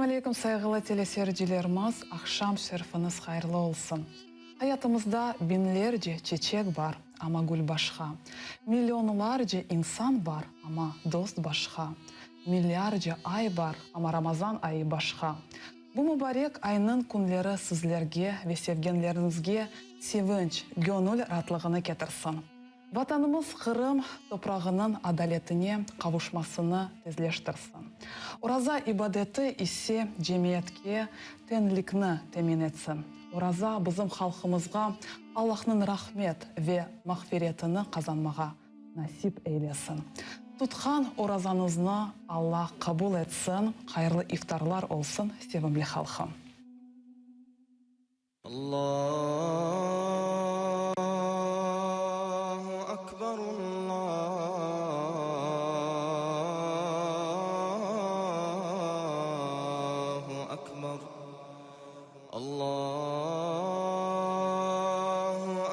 Aleyküm, sayğılı teleseyircilerimiz, aqşam şerfiñiz hayırlı olsun! Hayatımızda biñlerce çeçek bar, amma gül başqa. Millionlarca insan bar, amma dost başqa. Milliarca ay bar, amma Ramazan ayı başqa. Bu mubarek aynıñ künleri sizlerge ve sevgenleriñizge sevinç, göñül raatlığını ketirsin. Vatanımız Qırım toprağınıñ adaletine qavuşmasını tezleştirsin. Oraza ibadeti ise cemiyetke teñlikni temin etsin. Oraza bizim halqımızğa Allahnıñ rahmet ve mağfiretini qazanmağa nasip eylesin. Tutqan orazañıznı Alla qabul etsin, hayırlı iftarlar olsun, sevimli halqım. Allahu akbar Allahu akbar Allahu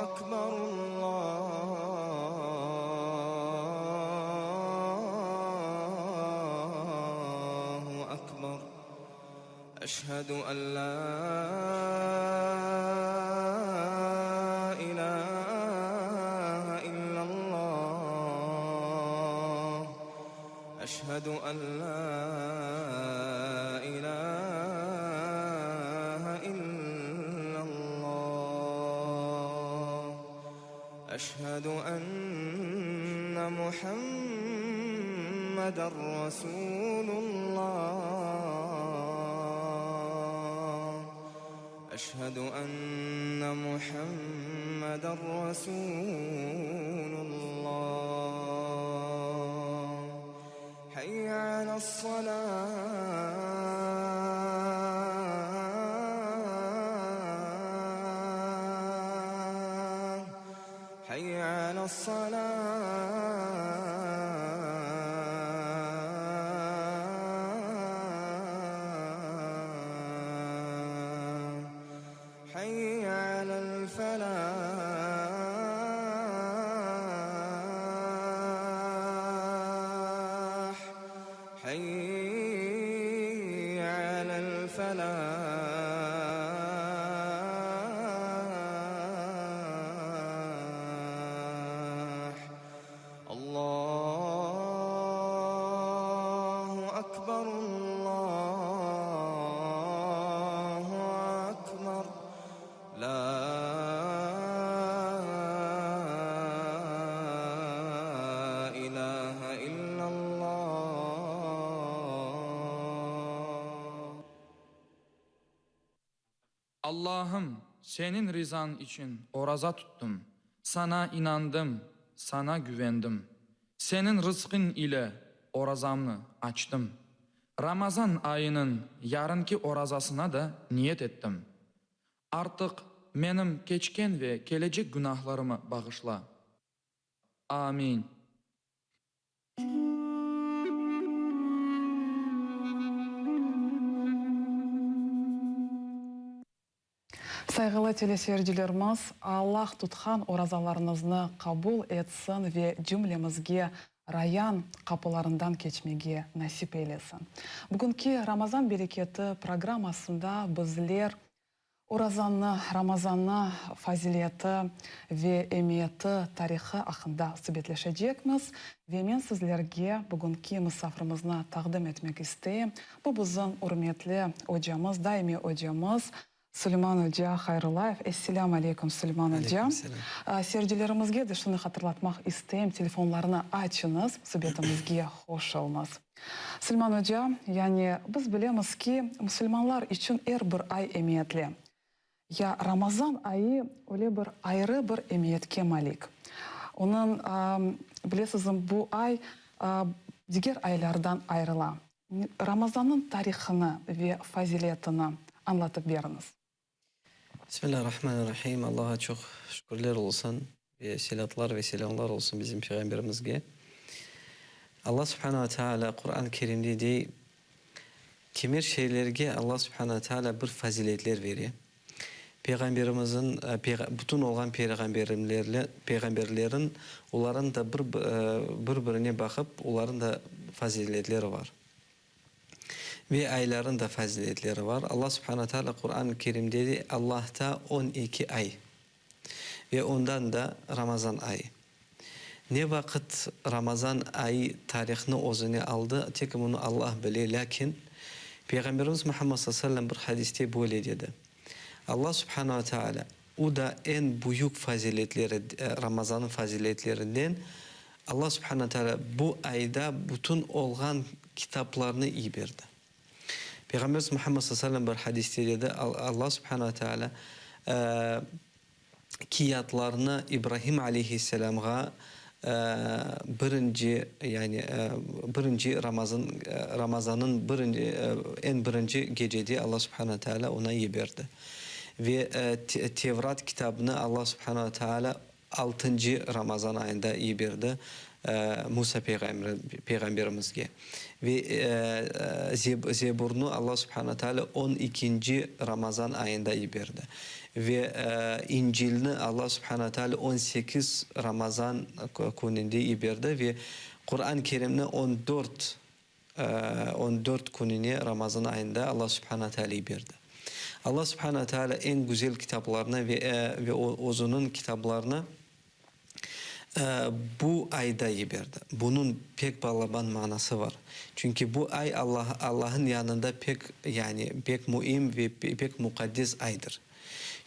akbar Allahu akbar Eşhedü en lâ ilâhe illallah Eşhedü en lâ ilâhe illallah Eşhedü enne Muhammeden Resulullah Eşhedü enne Muhammeden Resulullah Hayye alas-salah. Hayye alas-salah. Hayye alel-felah. Hayye alel-felah. Allahu akbar, Allahu akbar, La ilahe illallah. Allahım, Seniñ rizañ içün oraza tuttım, Saña inandım, Saña güvendim. Seniñ rızqıñ ile orazamnı açtım. Ramazan ayınıñ yarınki orazasına da niyet ettim. Artıq menim keçken ve kelecek günahlarımı bağışla. Amin. Sayğılı teleseyircilerimiz, Allah tutqan orazalarıñıznı qabul etsin ve cümlemizge Rayan qapılarından keçmege nasip eylesin. Bugünki Ramazan bereketi programmasında bizler Orazannı, Ramazannı fazileti ve emiyeti, tarihı aqqında subetleşecekmiz. Ve men sizlerge bugünki musafirimizni taqdim etmek isteyim. Bu bizim ürmetli ocamız, daimiy ocamız Suleyman oca Hayrullayev. Esselâmu aleyküm, Suleyman oca. Aleyküm selâm. Seyircilerimizge de şunı hatırlatmaq isteyim, telefonlarnı açıñız, subetimizge hoş oluñız. Suleyman oca, yani biz bilemiz ki, musulmanlar içün er bir ay emiyetli. Ya Ramazan ayı öyle bir ayrı bir emiyetke malik. Onıñ, bilesizmi, bu ay diger aylardan ayrıla. Ramazannıñ tarihını ve faziletini añlatıp beriñiz. Bismillahirrahmanirrahim. Allağa çoq şükürler olsun ve selâtlar ve selâmlar olsun bizim Peyğamberimizge. Alla Subhana ve Teala Quran-ı Kerimde dey, Kimer şeylerge Alla Subhana ve Teala bir faziletler bere. Peyğamberimizin, bütün olğan peyğamberlerin, oların da bir, bir-birine baqıp, oların da faziletleri bar. Ve ayların da faziletleri bar. Allah subhana teala Quran-ı Kerimde dey, Allahta 12 ay ve ondan da Ramazan ayı. Ne vaqıt Ramazan ayı tarihnı özüne aldı, tek bunı Allah bile, lâkin Peyğamberimiz Muhammed sallallahu aleyhi ve sellem bir hadiste böyle dedi, Allah subhana ve teala, o da eñ büyük faziletleri, Ramazannıñ faziletlerinden, Allah subhana ve teala bu ayda bütün olğan kitaplarnı yiberdi. Peyğamberimiz Muhammed sallallahu aleyhi ve sellem bir hadiste dedi, Allah subhana ve teala kiyatlarnı İbrahim aleyhisselâmğa birinci, yani birinci Ramazan, Ramazannıñ birinci, eñ birinci gecede Allah subhana ve teala oña yiberdi. Ve Tevrat kitabını Allah subhana ve teala altıncı Ramazan ayında yiberdi Musa peyğamberimizge. Ve Zeburnı Alla subhana teala on ikinci Ramazan ayında yiberdi. Ve İncilni Alla subhana teala 18 Ramazan kününde yiberdi ve Quran Kerimni on dört, on dört kününe Ramazan ayında Alla subhana teala yiberdi. Alla subhana teala eñ güzel kitaplarnı ve ve özüniñ kitaplarını Bu ayda yiberdi. Bunıñ pek balaban manası bar. Çünki bu ay Allah, Allah'ın yanında pek, yani, pek müim ve pek muqaddes aydır.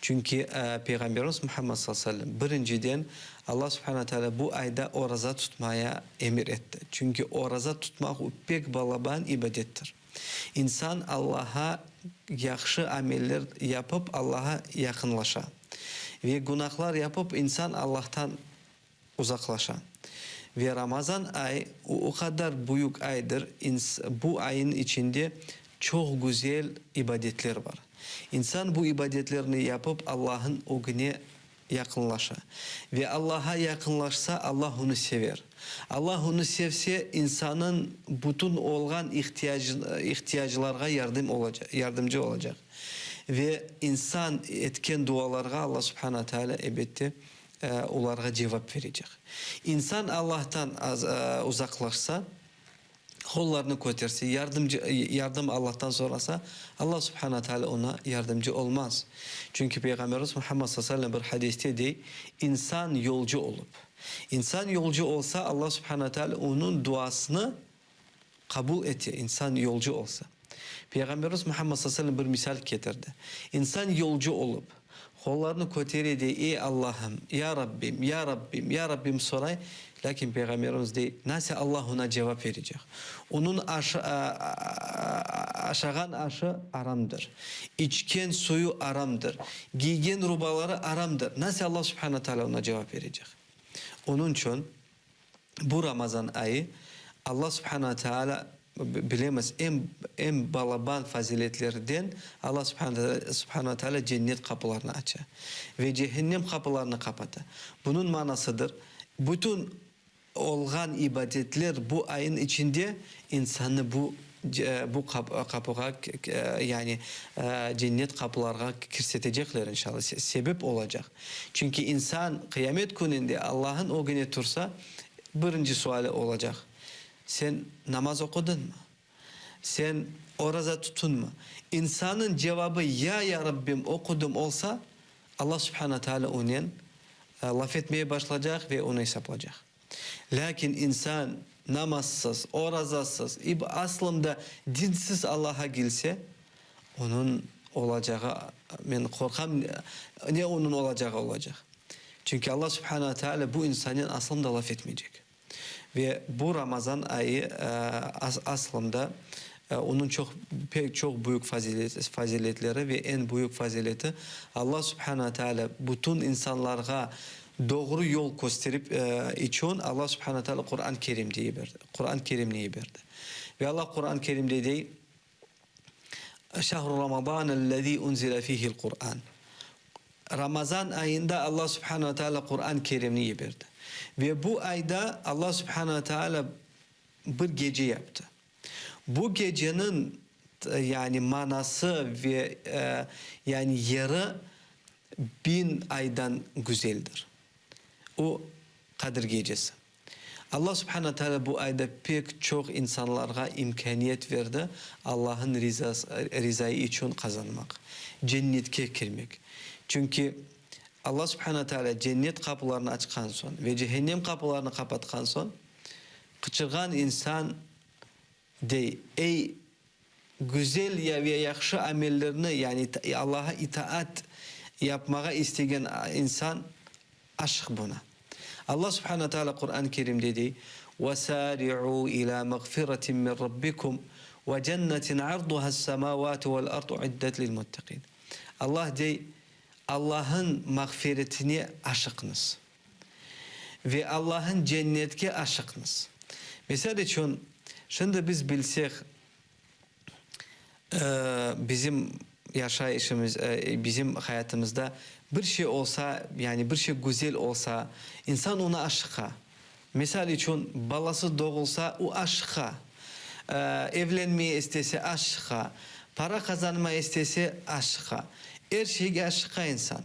Çünki Peyğamberimiz Muhammed sallallahu aleyhi ve sellem, birinciden, Allah subhane teala bu ayda oraza tutmaya emir etti. Çünki oraza tutmaq o pek balaban ibadettir. İnsan Allah'a yahşı ameller yapıp Allah'a yaqınlaşa. Ve günahlar yapıp insan Allahtan uzaqlaşa. Ve Ramazan ay o qadar büyük aydır, bu ayın içinde çoq güzel ibadetler bar. İnsan bu ibadetlerni yapıp Allah'ın ögüne yaqınlaşa. Ve Allah'a yaqınlaşsa, Allah onı sever. Allah onı sevse, insanın bütün olğan ihtiyaclarğa yardım olacaq, yardımcı olacaq. Ve insan etken dualarğa Alla subhana teala ebette olarğa cevap verecek. İnsan Allahtan uzaqlaşsa, qollarını köterse, yardımcı, yardım Allahtan sorasa, Alla subhana teala oña yardımcı olmaz. Çünki Peyğamberimiz Muhammed sallallahu aleyhi ve sellem bir hadiste dey, İnsan yolcu olıp, insan yolcu olsa, Alla subhana teala onıñ duasını qabul ete, insan yolcu olsa. Peyğamberimiz Muhammed sallallahu aleyhi ve sellem bir misal ketirdi. İnsan yolcu olıp, qollarını kötere dey, Ey Allahım, ya Rabbim, ya Rabbim, ya Rabbim soray, lâkin Peyğamberimiz dey, Nase Allah oña cevap verecek? Onıñ aşı, aşağan aşı aramdır, içken suyu aramdır, giygen rubaları aramdır. Nase Allah subhane teala oña cevap verecek? Onıñ içün Bu Ramazan ayı Alla subhana ve teala, bilemiz, eñ, eñ balaban faziletlerden Alla subhana ve teala cennet qapılarını aça ve cehennem qapılarını qapata. Bunıñ manasıdır, bütün olğan ibadetler bu ayın içinde insannı bu, bu qapığa, yani cennet qapılarğa kirsetecekler, inşallah, sebep olacaq. Çünki insan qıyamet kününde Allah'ın ögüne tursa, birinci suali olacaq, Sen namaz oqudıñmı? Sen oraza tutunmı? İnsanıñ cevabı Ya, ya Rabbim, oqudım olsa, Allah subhana teala onen laf etmeye başlacaq ve onı esaplacaq. Lâkin insan namazsız, orazasız, aslında dinsiz Allah'a kelse, Onıñ olacağı, men qorqam, ne onıñ olacağı olacaq. Çünki Alla subhane ve teala bu insannen aslında laf etmeycek. Ve bu Ramazan ayı aslında onıñ çoq, pek çoq büyük faziletleri ve eñ büyük fazileti Alla subhane ve teala bütün insanlarğa doğru yol kösterip içün Alla subhane ve teala Quran Kerimde yiberdi, Quran Kerimni yiberdi. Ve Alla Quran Kerimde dey, Şehru Ramazanellezî unzile fîhil Kur'an. Ramazan ayında Alla subhane ve teala Kur'an Kerimni yiberdi. Ve bu ayda Alla subhane ve teala bir gece yaptı. Bu geceniñ yani manası ve yani yeri biñ aydan güzeldir. O, Qadir gecesi. Alla subhane teala bu ayda pek çoq insanlarğa imkâniyet berdi Allah'ın rizayı içün qazanmaq, cennetke kirmek. Çünki Alla subhane teala cennet qapılarını açqan soñ ve cehennem qapılarını qapatqan soñ, qıçırğan insan dey, Ey, güzel ya ve yahşı amellerni, yani Allaha itaat yapmağa istegen insan aşıq buna. Alla subhane teala Quran-ı Kerimde dey, Ve sari'u ila mağfiretin min Rabbikum ve cennetin arduha's-semavatu ve'l-ardu uiddet lil-muttaqin. Allah dey, Allah'ın mağfiretine aşıqıñız ve Allah'ın cennetke aşıqıñız. Misal içün, şimdi biz bilsek, bizim yaşayışımız, bizim hayatımızda bir şey olsa, yani bir şey güzel olsa, insan ona aşıqa. Misal içün, balası doğulsa, o aşıqa, evlenmeye istese, aşıqa, para qazanmaya istese, aşıqa. Er şeyge aşıqa insan.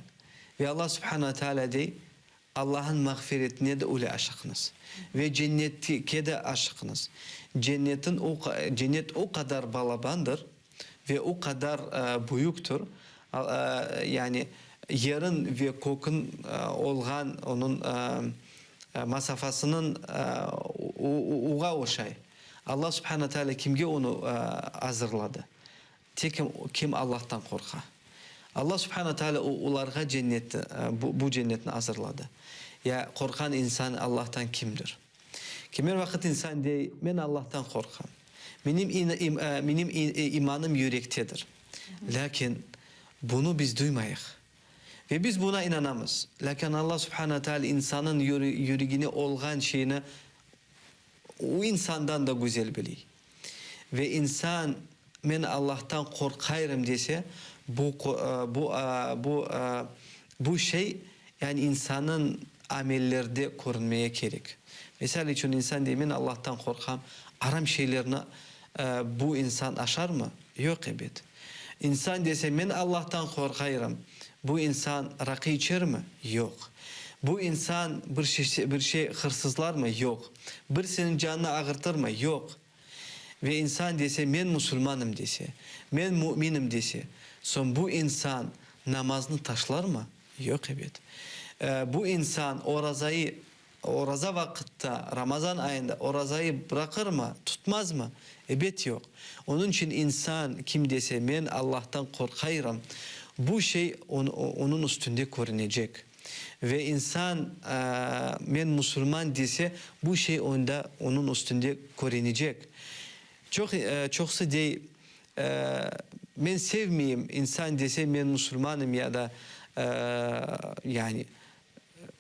Ve Alla subhane ve teala dey, Allah'ın mağfiretine de öyle aşıqıñız. Ve cennetke de aşıqıñız. Cennetin o, cennet o qadar balabandır ve o qadar büyüktir, yani yerin ve kökün olğan onıñ masafasınıñ oğa oşay. Allah subhane teala kimge onı azırladı? Tek kim Allahtan qorqa. Allah subhane teala olarğa cennetni, bu cennetni azırladı. Ya qorqan insan Allahtan kimdir? Kimer vaqıt insan dey, men Allahtan qorqam. Menim menim imanım yürektedir. Lâkin bunı biz duymayıq. Ve biz buna inanamız. Lâkin Allah subhane teala insanın yüregine olğan şeyni o insandan da güzel biley. Ve insan men Allahtan qorqayırım dese, bu bu bu bu şey yani insanıñ amellerde körünmeye kerek. Misal içün insan dey, men Allahtan qorqam, aram şeylerni bu insan aşarmı? Yoq ebet. İnsan dese, men Allahtan qorqayırım, bu insan raqı içermi? Yoq. Bu insan bir şey bir şey hırsızlarmı? Yoq. Birisiniñ canını ağırtırmı? Yoq. Ve insan dese, men musulmanım dese, men müminim dese, soñ bu insan namaznı taşlarmı? Yoq ebet. Bu insan orazayı Oraza vaqıtta, Ramazan ayında orazayı bıraqırmı, tutmazmı? Ebet yoq. Onıñ içün insan, kim dese, men Allahtan qorqayırım, bu şey onıñ üstünde körünecek. Ve insan, men musulman dese, bu şey onda, onıñ üstünde körünecek. Çoq, çoqusı dey, men sevmeyim, insan dese, men musulmanım ya da, yani,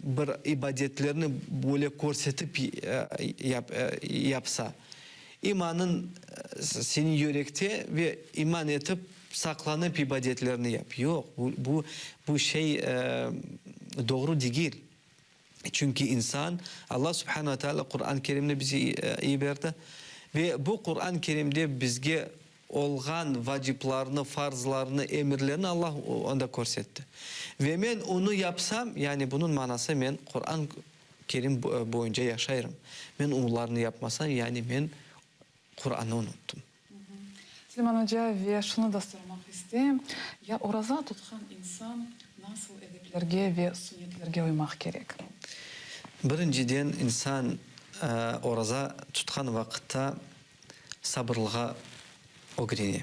bir ibadetlerni böyle körsetip yapsa, imanıñ seniñ yürekte ve iman etip saqlanıp ibadetlerni yap. Yoq, bu bu şey doğru degil. Çünki insan, Alla subhane ve teala Quran-ı Kerimni bize yiberdi ve bu Quran-ı Kerimde bizge Olğan vaciplarnı, farzlarnı, emirlerni Allah onda körsetti. Ve men onı yapsam, yani bunıñ manası men Quran Kerim boyunca yaşayırım. Men olarnı yapmasam, yani men Qurannı unuttım. Süleyman oca, ve şunı da sormaq isteyim, ya oraza tutqan insan nasıl edeplerge ve sunnetlerge uymaq kerek? Birinciden, insan oraza tutqan vaqıtta sabırlığa ögrene.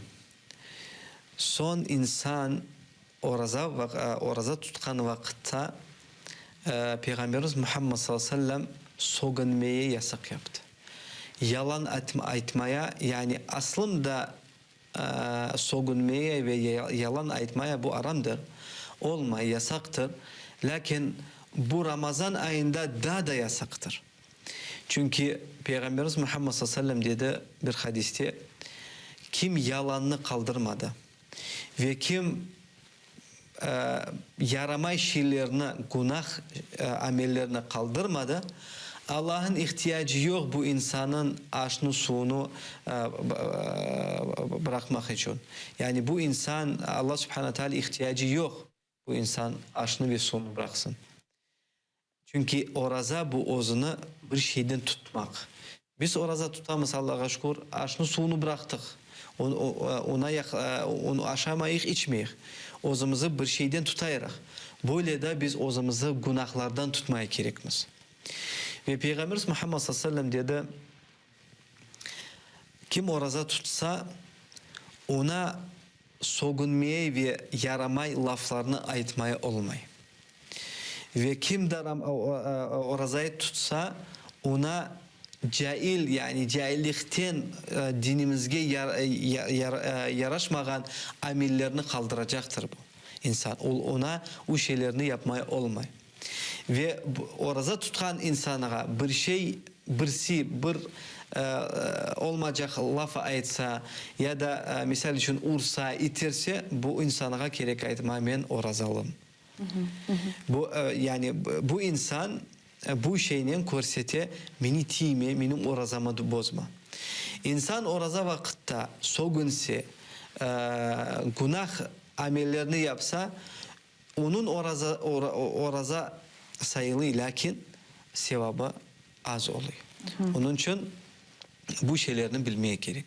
Soñ insan oraza oraza tutqan vaqıtta Peyğamberimiz Muhammed sallallahu aleyhi ve sellem sögünmeye yasaq yaptı. Yalan aytmaya, yani aslında sögünmeye ve yalan aytmaya bu aramdır, olmay, yasaqtır. Lâkin bu Ramazan ayında daa da yasaqtır. Çünki Peyğamberimiz Muhammed sallallahu aleyhi ve sellem dedi bir hadiste, Kim yalannı qaldırmadı ve kim yaramay şeylerni, günah amellerni qaldırmadı, Allah'ın ihtiyacı yoq bu insanın aşnı, suvunı bıraqmaq içün. Yani bu insan, Allah subhane ve teala ihtiyacı yoq bu insan aşnı ve suvunı bıraqsın. Çünki oraza bu özüni bir şeyden tutmaq. Biz oraza tutamız, Allağa şükür, aşnı, suvnı bıraqtıq, ona onı aşamayıq, içmeyik, özümizi bir şeyden tutayırıq. Böyle da biz özümizi günahlardan tutmaya kerekmiz. Ve Peyğamberimiz Muhammed sallallahu aleyhi ve sellem dedi, Kim oraza tutsa, ona sögünmeye ve yaramay laflarnı aytmaya olmay. Ve kim da orazayı tutsa, oña cail, yani caillikten dinimizge yaraşmağan amellerni qaldıracaqtır bu insan. Oña o şeylerni yapmaya olmay. Ve oraza tutqan insanğa bir şey, birsi bir olmaycaq laf aytsa, ya da, misal içün, ursa, iterse, bu insanğa kerek aytma, men orazalım. Bu, yani, bu insan bu şeynen körsete, meni tiyme, menim orazamı bozma. İnsan oraza vaqıtta sögünse, günah amellerni yapsa, onıñ oraza, oraza sayılıy, lâkin sevabı az oluy. Onıñ içün bu şeylerni bilmeye kerek.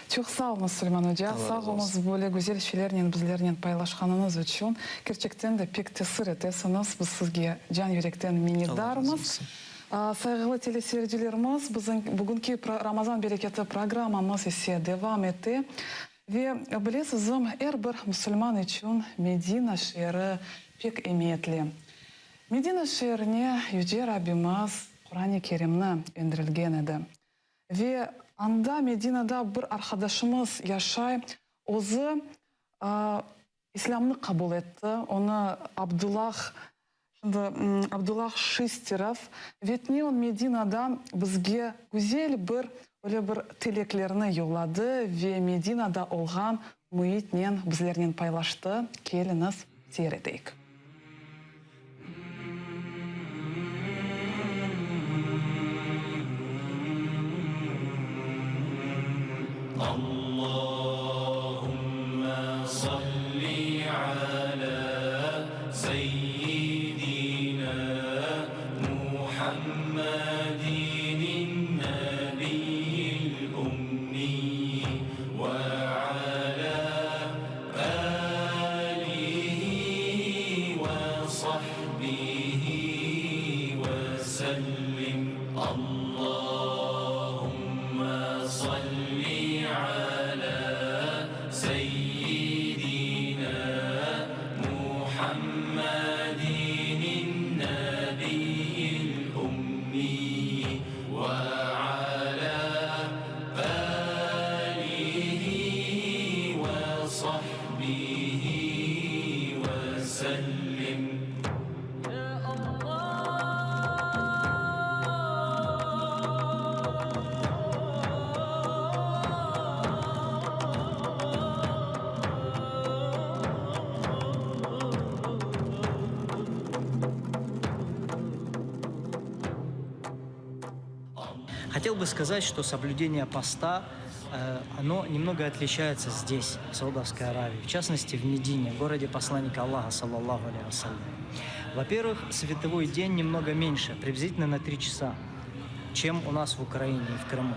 Çoq sağ oluñız, Suleyman oca. Sağ oluñız, böyle güzel şeylernen bizlernen paylaşqanıñız içün. Kerçekten de pek tesir etesiñiz. Biz sizge can yürekten minnetdarmız. Sayğılı teleseyircilerimiz, bizim bugünki Ramazan bereketi programmamız ise devam ete. Ve bilesizim, er bir musulman içün Medina şeeri pek emiyetli. Medina şeerine Yüce Rabbimiz Quran-ı Kerimni endirilgen edi. Ve anda, Medinada bir arqadaşımız yaşay, özü İslâmnı qabul etti, onı Abdullah, şimdi Abdullah Şisterov, ve tünevin Medinada bizge güzel bir, öyle bir tileklerni yolladı ve Medinada olğan müitnen bizlernen paylaştı, keliñiz, seyir eteyik. Хотел бы сказать, что соблюдение поста, э, оно немного отличается здесь, в Саудовской Аравии, в частности в Медине, городе посланника Аллаха, саллаллаху алейхи вассалям. Во-первых, световой день немного меньше, приблизительно на 3 часа, чем у нас в Украине и в Крыму.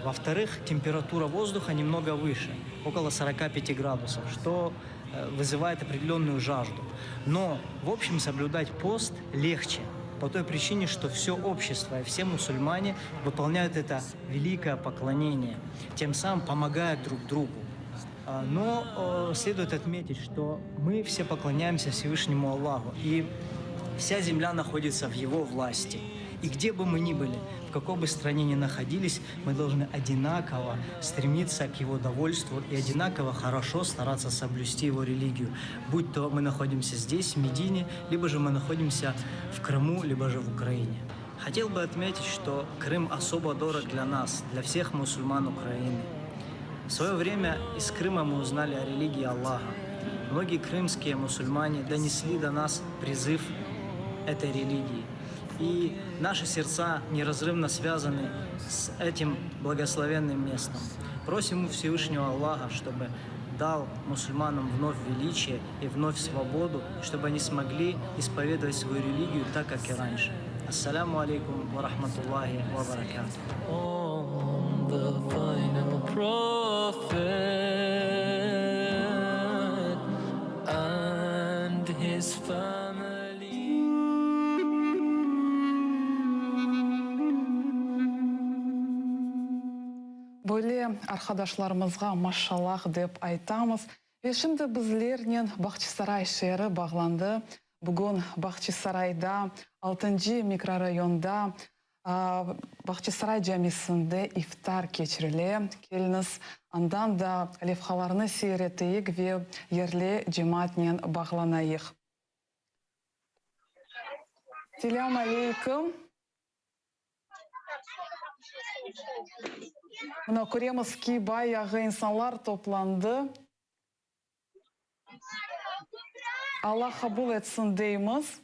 Во-вторых, температура воздуха немного выше, около 45 градусов, что э, вызывает определенную жажду. Но, в общем, соблюдать пост легче, по той причине, что все общество и все мусульмане выполняют это великое поклонение, тем самым помогая друг другу. А, но э, следует отметить, что мы все поклоняемся Всевышнему Аллаху, и вся земля находится в Его власти. И где бы мы ни были, в какой бы стране ни находились, мы должны одинаково стремиться к его довольству и одинаково хорошо стараться соблюсти его религию. Будь то мы находимся здесь, в Медине, либо же мы находимся в Крыму, либо же в Украине. Хотел бы отметить, что Крым особо дорог для нас, для всех мусульман Украины. В свое время из Крыма мы узнали о религии Аллаха. Многие крымские мусульмане донесли до нас призыв этой религии. И наши сердца неразрывно связаны с этим благословенным местом. Просим у Всевышнего Аллаха, чтобы дал. дал мусульманам вновь величие и вновь свободу, чтобы они смогли исповедовать свою религию так, как и раньше. Ассаляму алейкум ва рахматуллахи ва баракату. The final prophet and his family. Böyle arqadaşlarımızğa maşallah dep aytamız. Ve şimdi bizlernen Bahçisaray şeeri bağlandı. Bugün Bahçisarayda, altıncı mikrorayonda Bahçisaray camisinde iftar keçirile. Keliñiz, andan da levhalarnı seyir eteyik ve yerli cemaatnen bağlanayıq. Selâm aleyküm. Mına köremiz ki, bayağı insanlar toplandı. Alla qabul etsin deymiz.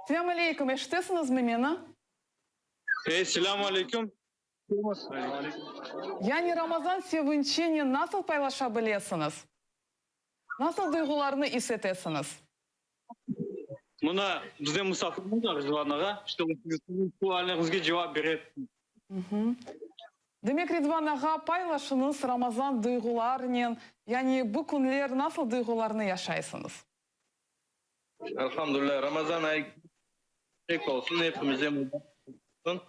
Selâm aleyküm, eşitesiñizmi meni? Ey, selâm aleyküm. Yani Ramazan sevinçinen nasıl paylaşa bilesiñiz? Nasıl duyğularnı is etesiñiz? Mına bizde musafirimiz bar, Rizvan ağa. İşte o siziñ suallerıñızge cevap berer. Demek, Ridvan ağa, paylaşıñız Ramazan duyğularınen, yani bu künler nasıl duyğularnı yaşaysıñız? Elhamdülillah, Ramazan ayı mübarek olsun, epimize mübarek olsun.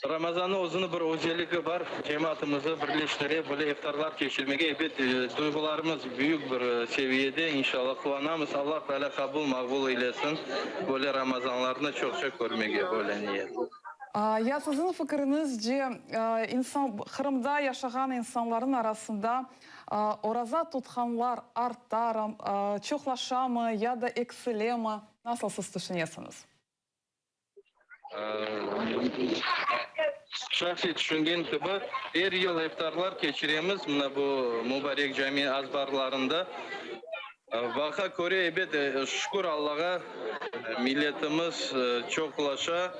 Ramazannıñ özüniñ bir özelligi bar, cemaatımızı birleştire, böyle iftarlar keçirmege, ebet, duyğularımız büyük bir seviyede, inşallah, quvanamız, Allah Teala qabul maqbul eylesin, böyle Ramazanlarnı çoqça körmege, böyle niyet. Ya siziñ fikiriñizce, insan, Qırımda yaşağan insanlarnıñ arasında oraza tutqanlar artar, çoqlaşamı ya da eksilemi, nasıl siz tüşünesiñiz? Şahsiy tüşüngen kibi, er yıl iftarlar keçiremiz mına bu mübarek cami azbarlarında. Vaqa köre, ebet, şükür Allağa, milletimiz çoqlaşa,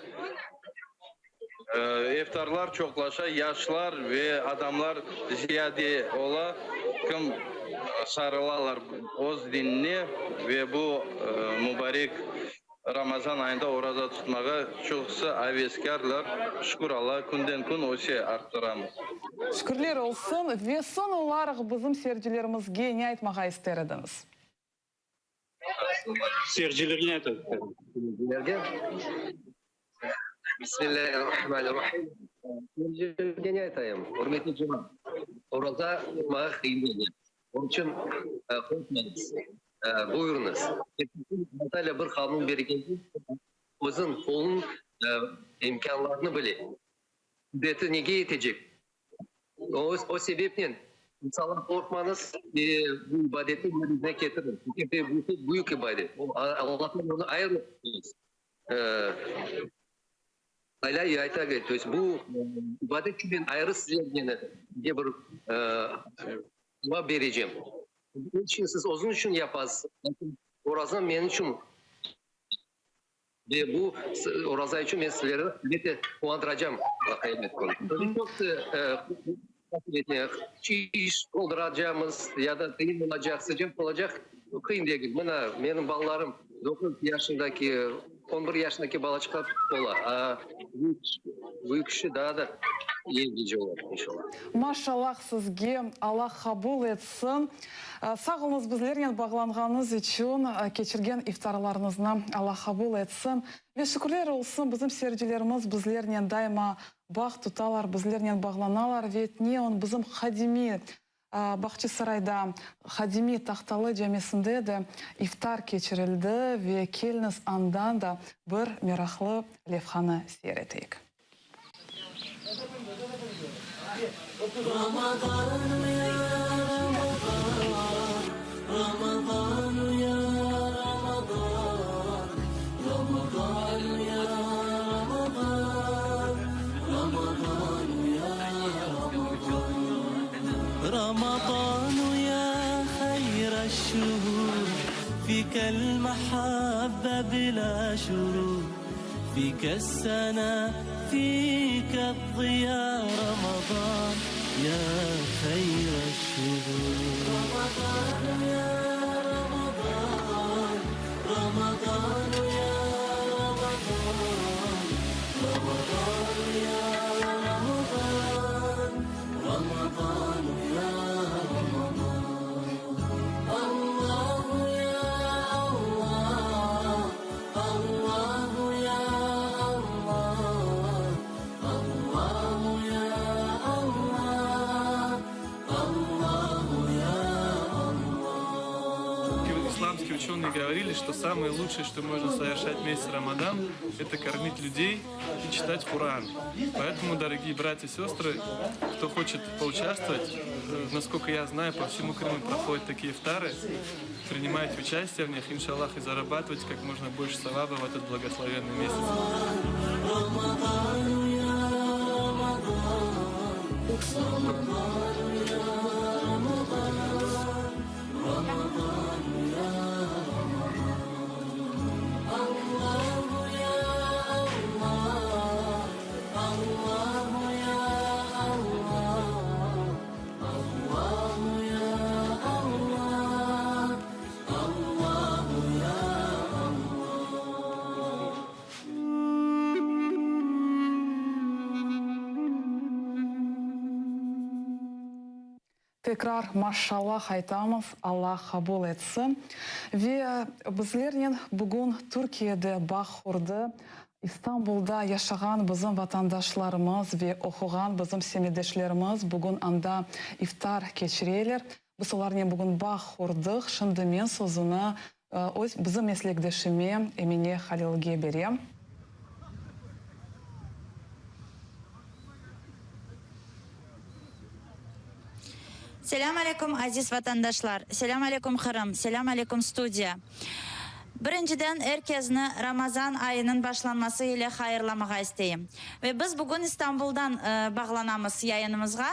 iftarlar çoqlaşa, yaşlar ve adamlar ziyade ola, kim sarılalar öz dinine ve bu mübarek Ramazan ayında oraza tutmağa çoqusı aveskârlar, şükür Allağa, künden-kün öse, arttıramız. Şükürler olsun! Ve soñ olaraq bizim seyircilerimizge ne aytmağa ister ediñiz? Seyircilerge ne aytmaq ister ediñiz? Seyircilerge? Bismillâhirrahmanirrahim. Seyircilerge ne aytayım? Ürmetli cemaat, oraza tutmağa qıyın degil. Onıñ içün qorqmañız. Buyurıñız. Natalya bir qanun bergende, özüñ qolunıñ imkânlarını bile. Qudreti nege yetecek? O sebepnen, insanlar qorqmañız ve bu ibadetni yerine ketiriñ. Çünki bu pek büyük ibadet. Allahtan onı ayırıp. Alâ ayta, to est bu ibadet içün men ayrı sizlerge bir cevap berecem. Bunıñ içün siz özüñiz içün yapasız, lâkin oraza menim içün ve bu oraza içün men sizlerni elbette quvandıracam qıyamet künü. Çoq iş olduracamız ya da qıyın olacaq, sıcaq olacaq, qıyın degil. Mına, menim balalarım doquz yaşındaki, on bir yaşındaki balaçıqlar ola, a büyük kişi daa da eyice ola, inşallah. Maşallah sizge, Allah qabul etsin. Sağ oluñız bizlernen bağlanğanıñız içün, keçirgen iftarlarıñıznı Allah qabul etsin. Ve şükürler olsun, bizim seyircilerimiz bizlernen daima bağ tutalar, bizlernen bağlanalar ve Neon bizim qadimiy Bahçesarayda qadimiy Tahtalı camisinde de iftar keçirildi ve keliñiz andan da bir meraqlı levhanı seyir eteyik. Ya hayra şuhur. Ramazan ya Ramazan, Ramazan ya Ramazan, Ramazan ya Ramazan, Ramazan ya Ramazan. Allahu ya Allah, Allahu ya Allah, Allahu ya Allah, Allahu ya Allah. Исламские ученые говорили, что самое лучшее, что можно совершать в месяц Рамадан, это кормить людей и читать Коран. Поэтому, дорогие братья и сестры, кто хочет поучаствовать, э, насколько я знаю, по всему Крыму проходят такие ифтары, принимайте участие в них, иншаллах, и зарабатывайте как можно больше саваба в этот благословенный месяц. Ramazan ya Ramazan, Ramazan ya Ramazan, Ramazan ya Ramazan. Allahu ya Allah, Allahu ya Allah, Allahu ya Allah, Allahu ya Allah. Tekrar maşallah aytamız, Alla qabul etsin. Ve bizlernen bugün Türkiyede bağ qurdı, İstanbulda yaşağan bizim vatandaşlarımız ve oquğan bizim semetdeşlerimiz bugün anda iftar keçireler. Biz olarnen bugün bağ qurdıq. Şimdi men sözüni öz bizim meslekdeşime Emine Halilge berem. Selâm aleyküm, aziz vatandaşlar! Selâm aleyküm, Qırım! Selâm aleyküm, studiya! Birinciden, er kezni Ramazan ayınıñ başlanması ile hayırlamağa isteyim. Ve biz bugün İstanbuldan bağlanamız yayınımızğa.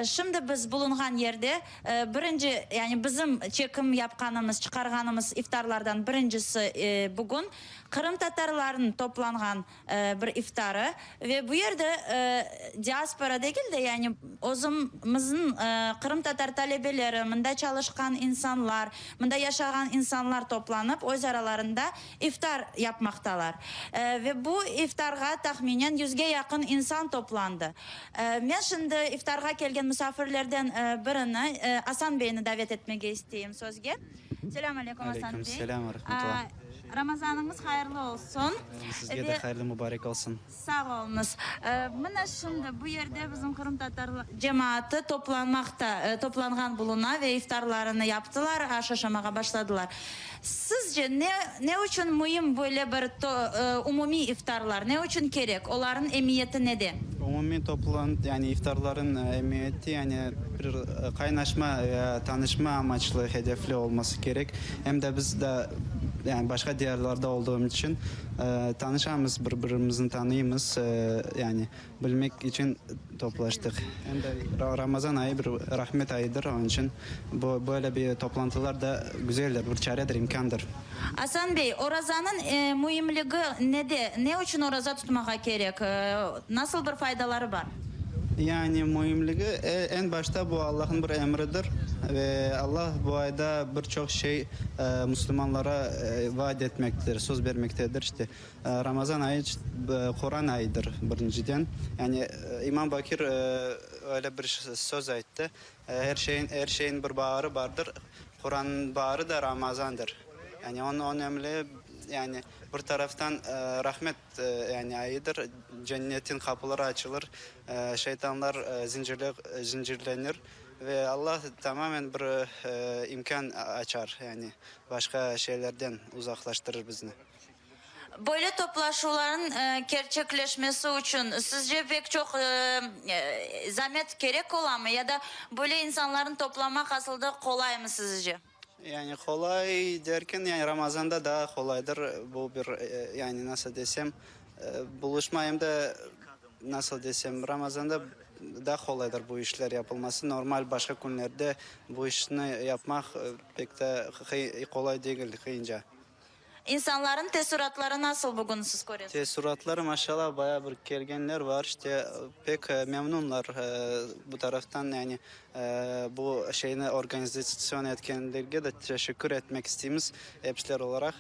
Şimdi biz bulunğan yerde birinci, yani bizim çekim yapqanımız, çıqarğanımız iftarlardan birincisi bugün qırımtatarlarnıñ toplanğan bir iftarı ve bu yerde diaspora degil de, yani özümizniñ qırımtatar talebeleri, mında çalışqan insanlar, mında yaşağan insanlar toplanıp öz aralarında iftar yapmaqtalar. Ve bu iftarğa tahminen yüzge yaqın insan toplandı. Men şimdi iftarğa kelgen musafirlerden birini, Asan beyni davet etmege isteyim sözge. Selâm aleyküm, Asan bey. Aleyküm selâm ve rahmetullah. Ramazanıñız hayırlı olsun. Sizge de hayırlı mübarek olsun. Sağ oluñız. Mına şimdi bu yerde bizim qırımtatar cemaatı toplanmaqta, toplanğan buluna ve iftarlarını yaptılar, aş aşamağa başladılar. Sizce, ne ne içün müim böyle bir umumiy iftarlar, ne içün kerek, olarnıñ emiyeti nede? Umumiy toplant, yani iftarlarıñ emiyeti, yani bir qaynaşma ve tanışma amaçlı, hedefli olması kerek. Em de biz de, yani başqa diyarlarda olduğumız içün tanışamız, bir-birimizni tanıymız, yani bilmek içün toplaştıq. Em de Ramazan ayı bir rahmet ayıdır, onıñ içün bu böyle bir toplantılar da güzeldir, bir çaredir, imkândır. Asan bey, orazanıñ müimligi nede? Ne içün oraza tutmağa kerek? Nasıl bir faydaları bar? Yani müimligi, eñ başta bu Allahnıñ bir emridir ve Allah bu ayda bir çoq şey musulmanlara vaad etmektedir, söz bermektedir. İşte, Ramazan ayı Quran ayıdır, birinciden. Yani İmam Bakir öyle bir söz ayttı, Er şeyin, er şeyin bir baarı bardır, Qurannıñ baarı da Ramazandır. Yani onıñ önemli, yani bir taraftan rahmet yani ayıdır, cennetin qapıları açılır, şeytanlar zincirle, zincirlenir ve Alla tamamen bir imkân açar, yani başqa şeylerden uzaqlaştırır bizni. Böyle toplaşuvlarnıñ kerçekleşmesi içün, sizce, pek çoq zamet kerek olamı ya da böyle insanlarnı toplamaq asılda qolaymı, sizce? Yani qolay derken, yani Ramazanda daa qolaydır. Bu bir, yani nasıl desem, buluşma em de, nasıl desem, Ramazanda daa qolaydır bu işler yapılması. Normal başqa künlerde bu işni yapmaq pek de qolay degil, qıyınca. İnsanların teessuratları nasıl bugün siz köresiñiz? Teessuratları, maşallah, baya bir kelgenler var, işte, pek memnunlar bu taraftan, yani, bu şeyni organizasyon etkenlerge de teşekkür etmek isteymiz epsiler olaraq.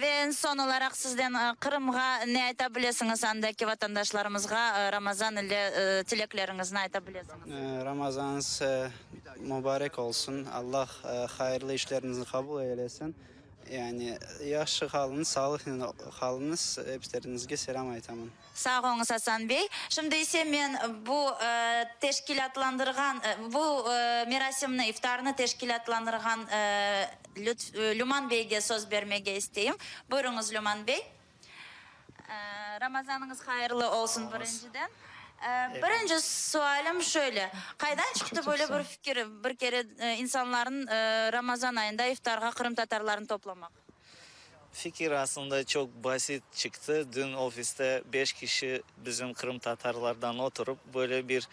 Ve eñ soñ olaraq sizden Qırımğa ne ayta bilesiñiz, andaki vatandaşlarımızğa Ramazan ile tilekleriñizni ayta bilesiñiz? Ramazanıñız mubarek olsun, Allah hayırlı işleriñizni qabul eylesin. Yani, yahşı qalıñız, sağlıqnen qalıñız, epileriñizge selâm aytaman. Sağ oluñız, Asan bey. Şimdi ise men bu teşkilâtlandırğan, bu merasimni, iftarnı teşkilâtlandırğan Lüman beyge söz bermege isteyim. Buyruñız, Lüman bey. Ramazanıñız hayırlı olsun, birinciden. Birinci sualim şöyle, qaydan çıqtı böyle bir fikir, bir kere insanların Ramazan ayında iftarğa qırımtatarlarnı toplamaq? Fikir aslında çoq basit çıqtı. Dün ofiste beş kişi bizim qırımtatarlardan oturıp, böyle bir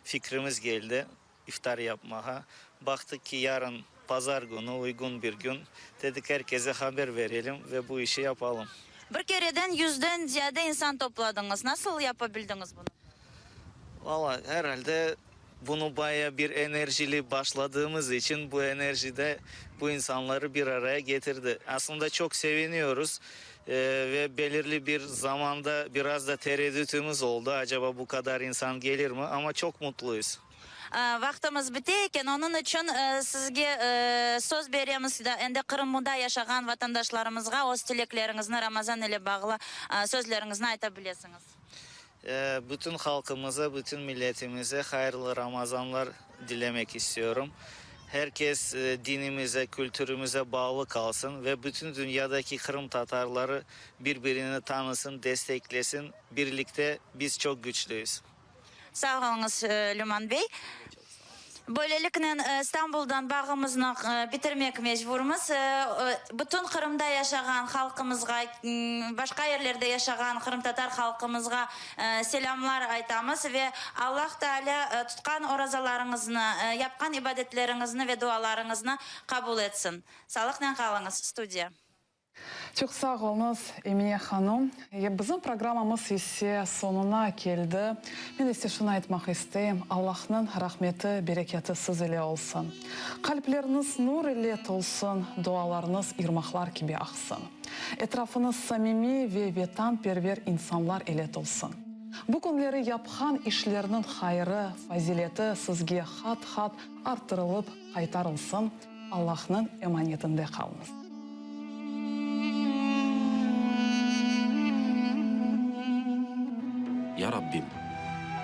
fikrimiz keldi, iftar yapmağa. Baqtıq ki, yarın pazar künü, uyğun bir kün. Dedik, er kese haber verelim ve bu işi yapalım. Bir kereden yüzden ziyade insan topladıñız. Nasıl yapa bildiñiz bunı? Valla, herhalde, bunı baya bir enerjili başladığımız içün bu enerji de bu insanları bir araya getirdi. Aslında çoq seviniyoruz ve belirli bir zamanda biraz da tereddütimiz oldı, acaba bu qadar insan kelirmi, amma çoq mutluyız. Vaqtımız bite eken, onıñ içün sizge söz beremiz, endi Qırımda yaşağan vatandaşlarımızğa öz tilekleriñizni, Ramazan ile bağlı sözleriñizni ayta bilesiñiz. Bütün halqımıza, bütün milletimize hayırlı Ramazanlar dilemek istiyorum. Her kes dinimize, kültürimize bağlı qalsın ve bütün dünyadaki qırımtatarları bir-birini tanısın, desteklesin. Birlikte biz çoq güçlüyüz. Sağ oluñız, Lüman bey. Böyleliknen, İstanbuldan bağımıznı bitirmek mecburmız. Bütün Qırımda yaşağan halqımızğa, başqa yerlerde yaşağan qırımtatar halqımızğa selâmlar aytamız ve Allah Taalâ tutqan orazalarıñıznı, yapqan ibadetleriñizni ve dualarıñıznı qabul etsin. Sağlıqnen qalıñız. Studiya. Çoq sağ oluñız, Emine hanım. Bizim programmamız ise soñuna keldi. Men ise şunı aytmaq isteyim, Allahnıñ rahmeti, bereketi siz ile olsun. Qalpleriñiz nur ile tolsun, dualarıñız irmaqlar kibi aqsın. Etrafıñız samimiy ve vetanperver insanlar ile tolsun. Bu künleri yapqan işlerniñ hayırı, fazileti sizge qat-qat arttırılıp qaytarılsın. Allahnıñ emanetinde qalıñız. Ya Rabbim,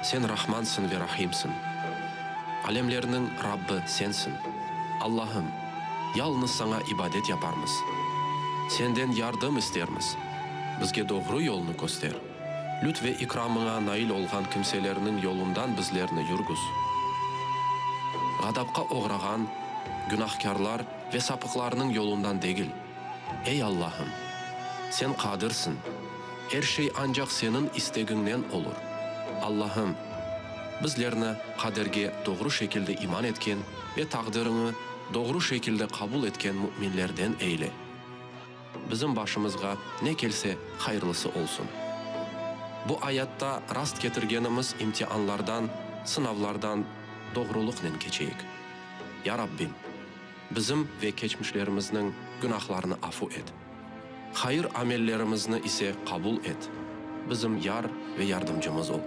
Sen Rahmansıñ ve Rahimsiñ, alemlerniñ Rabbi Sensiñ. Allahım, yalıñız Saña ibadet yaparmız, Senden yardım istermiz, bizge doğru yolnı köster, lütf ve ikramıña nail olğan kimselerniñ yolundan bizlerni yürgüz. Ğadapqa oğrağan günahkârlar ve sapıqlarnıñ yolundan degil. Ey, Allahım! Sen Qadirsiñ, er şey ancaq Seniñ istegiñnen olur. Allahım, bizlerni qaderge doğru şekilde iman etken ve taqdiriñi doğru şekilde qabul etken müminlerden eyle. Bizim başımızğa ne kelse, hayırlısı olsun. Bu ayatta rast ketirgenimiz imtianlardan, sınavlardan doğrulıqnen keçeyik. Ya Rabbim, bizim ve keçmişlerimizniñ günahlarını afu et. Hayır amellerimizni ise qabul et. Bizim yar ve yardımcımız ol.